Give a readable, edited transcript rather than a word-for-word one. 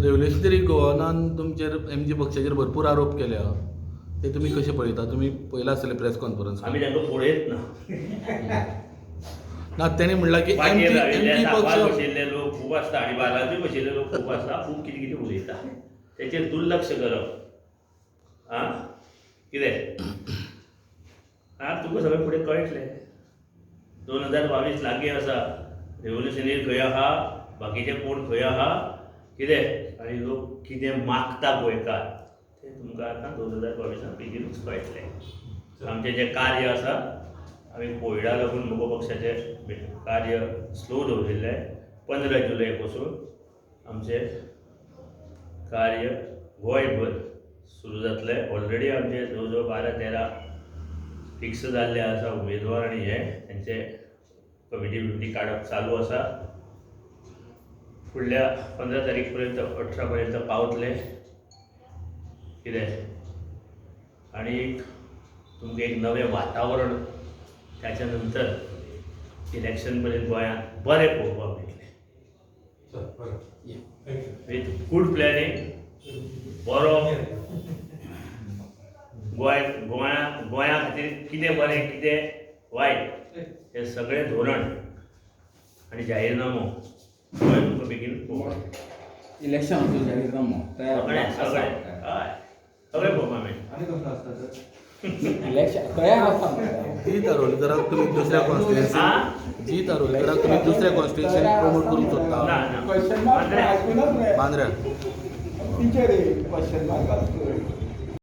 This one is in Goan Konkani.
रेव्होल्युशनरी गोवानान तुमचेर एमजी पक्षाचेर भरपूर आरोप केल्या, ते तुमी कशे पळयता? तुमी पळयला आसतले प्रेस कॉन्फरन्स. आमी तांकां पळयत ना. ना, तेणी म्हणलां की वाटेर एमजी राविल्ले एमजी सांगवार पक्ष बशिल्ले लोक खूब आसता आनी बालाजूय बशिल्ले लोक खूब आसता, खूब कितें कितें उलयता, तेचेर दुर्लक्ष करप. आं, कितें आं, तुमकां सगळें फुडें कळटलें. 2022 लागीं आसा. रेवोल्युशनरी खंय आहा, बाकीचे कोण खंय आहा, कितें आनी लोक कितें मागता गोंयकार, तें तुमकां आतां 2022 बेगीनूच कळटलें. आमचें जें कार्य आसा, आमी कोविडा लागून मगो पक्षाचें कार्य स्लो दवरिल्लें. 15 जुलय पसून आमचें कार्य गोंयभर सुरू जातलें. ऑलरेडी आमचे जवळ जवळ 12-13 फिक्स जाल्ले आसा उमेदवार आनी हे तेंचे कमिटी बिमिटी काडप चालू आसा. फुडल्या 15 तारीख पर्यंत, 18 पर्यंत पावतले. कितें आनी एक तुमकां एक नवें वातावरण त्याच्या नंतर इलेक्शन पर्यंत गोंयांत बरें पळोवपाक मेळटलें. चल बरें, thank you. With good planning, बरो गोंय, गोंया गोंया खातीर कितें बरें, कितें वायट, हें सगळें धोरण आनी जाहीरनामो गोंय तुमकां बेगीन पळोवपाक मेळटलें. इलेक्शनाचो जाहीरनामो तयार सगळें आसा. सगळें, हय, सगळें पळोवपाक मेळटलें. आनी कसलो आसता सर? इलेक्शन तयार आसा म्हणटा. जीत आरोलकराक तुमी दुसऱ्या कॉन्स्टिट्युएन्सी आ? जीत आरोलकराक तुमी दुसऱ्या कॉन्स्टिट्युएन्सीन प्रमोट करूंक सोदता? ना ना. Question mark Mandrem. आयकूनच रे. मांद्र्या. टिचर, क्वेश्चन मार्क आसतो.